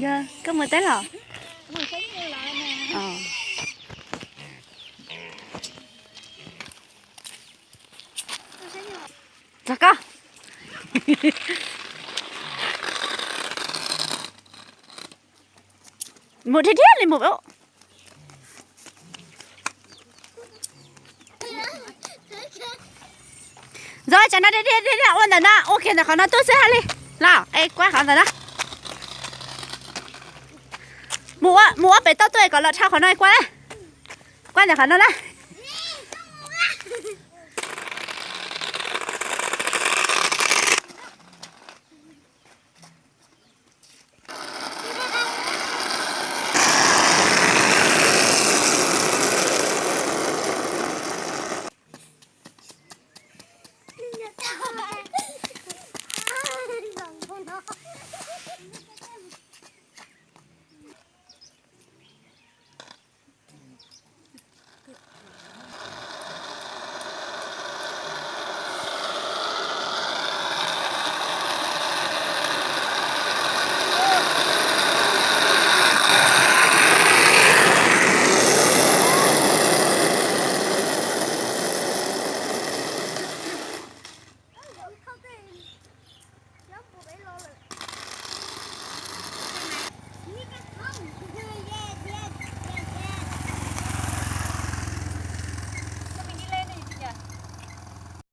Yog koj mus teb los? Txog koj. Mus dhia dhia li mus. Zov tsam no dhia dhia dhia ua ntawm no, ua kiag ntawm qhov no tuaj xwb hais li. Los es kuab qhov ntawm no. Mus ua, mus ua pem toj tuaj kom los dhau qhov no kuab na. Kuab ntawm qhov no na.